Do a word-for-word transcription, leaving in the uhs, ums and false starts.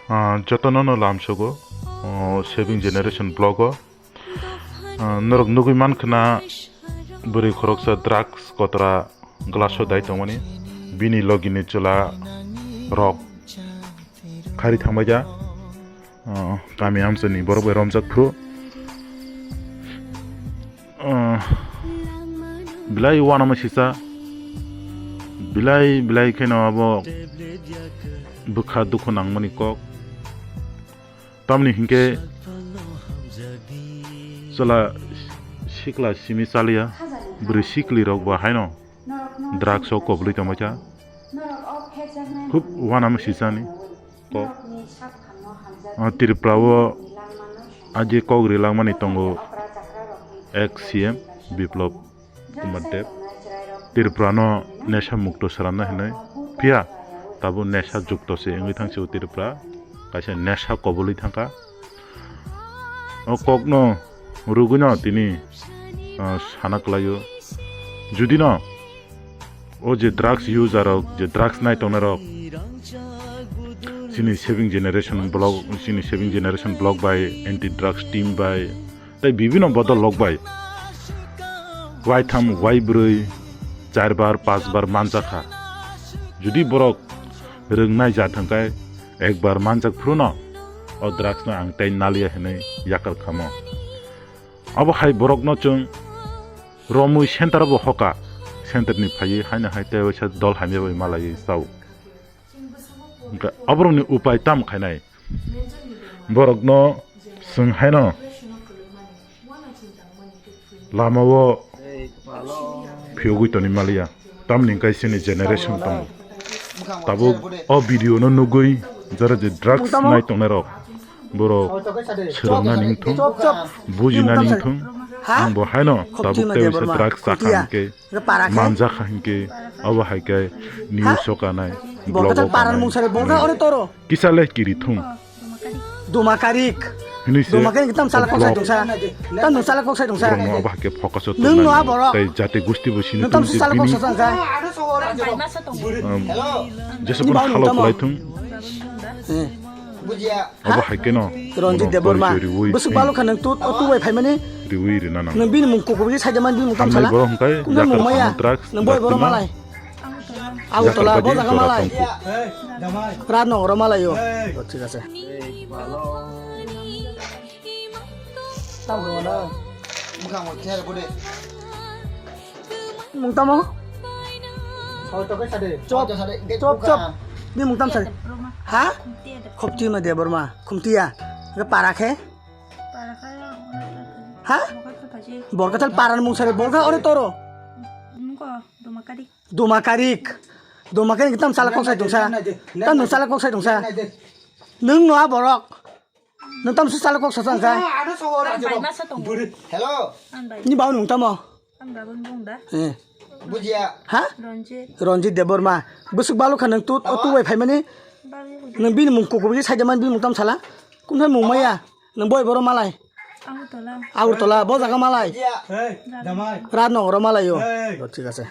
Ah, jotono no lamsogo, oh, Saving Generation vlog o. Ah, norok nugui mankha na bwrwi khoroksa drugs kotora glass o dai tongmani. Bini logi ni chwla rok khari thangbai ja. Ah, kami amchani borok bai romjak phuru. Ah, belai uanama sisa. Belai, belai kheno abo bwkha dukhu nangmani kok. Tamni hinkhe chwla sikla simi chaliya, bwrwi sikli rok ba haino drugs o kobli tongbaikha. Khub uanama sisani kok. O Tripura o aje kok rilangmani tongo ex C M Biplab Kumar Deb. Tripura no nesha mukto swnamna hinwi phiya tabuk nesha jukto se wngwi thangsi o Tripura, kaisa nesha koboli thangkha. O kok no rugwi no tini, ah, sana kwlaio. Judi no o je drugs user rok, je drugs nai tongnai rok, chini saving generation vlog, chini saving generation vlog bai, anti drugs team bai, tei bibino bodol rok bai waitham, waibrwi, char bar, panch bar manjakha. Judi borok rwngnai ja thangkhe ekbar manjak phuru no o drugs no ang tei naliya hinwi yakar khamo. Abo hai borok no chwng romwi center o bo hoka, center ni phaiwi haino hai tei waisa dol hamya bai malaiwi chao. Hwnkhe aborokni upai tam khainai? Borokno chwng haino lamao phiyogwi toni maliya, tamni hwnkhe chini generation tongo. Tabuk o video no nugwi jora je drugs nai tongnai rok, borok swrwngna ningthung, bujina ningthung, ang bo haino tabuk tei waisa drugs chakha hwnkhe, manjakha hwnkhe, abo hai khe news o kanai, vlog o kanai, kisa le kiri thung. Duma karik. Hinwi se Duma karik tam sala kok sai tongsa. Tam nung sala kok sai tongsa. Borok no abo hai khe focus o tong nai. Nung no aborok. Tei jati gusti bo sini tong se bini. Nung tam sala kok sai tongsa. Jesa pun halo kwlai thung. Abo hai khe no. Ronjit Debbarma. Bwswk balu kha nung tut o tubai phaimani. Riwi rina nang. Nung bini mung kukubi sai jaman bini mung tam sala. Borok hwnkhe yakar mung maya. Nung boi borok malai. Agartala bo jaga malai. Rat nogoro malai o. Thik ase. Tam bo na. Mung tamo? Chop, chop, chop. Ni mung tam sari. Ha? Khopti ma Debbarma. Khumtiya. Para khe? Ha? Borkathal para mung sari. Borkha ore toro. Duma karik. Duma karik tam sala kok sai tongsa. Tam nung sala kok sai tongsa. Nung no a borok. Nung tam su sala kok sai tongsa. Hello. Ni bau nung tamo. Eh. Ha? Ronjit Debbarma. Bwswk balu kha nung tut o tubai phaimani. Nung bini mung kukubi sai jaman bini mung tam sala. Kunthai mung maya. Nung boi boro malai. Agartala. Agartala, bo jaga malai. Hey, jamai. Rat nogoro malai o. Hey. Thik ase.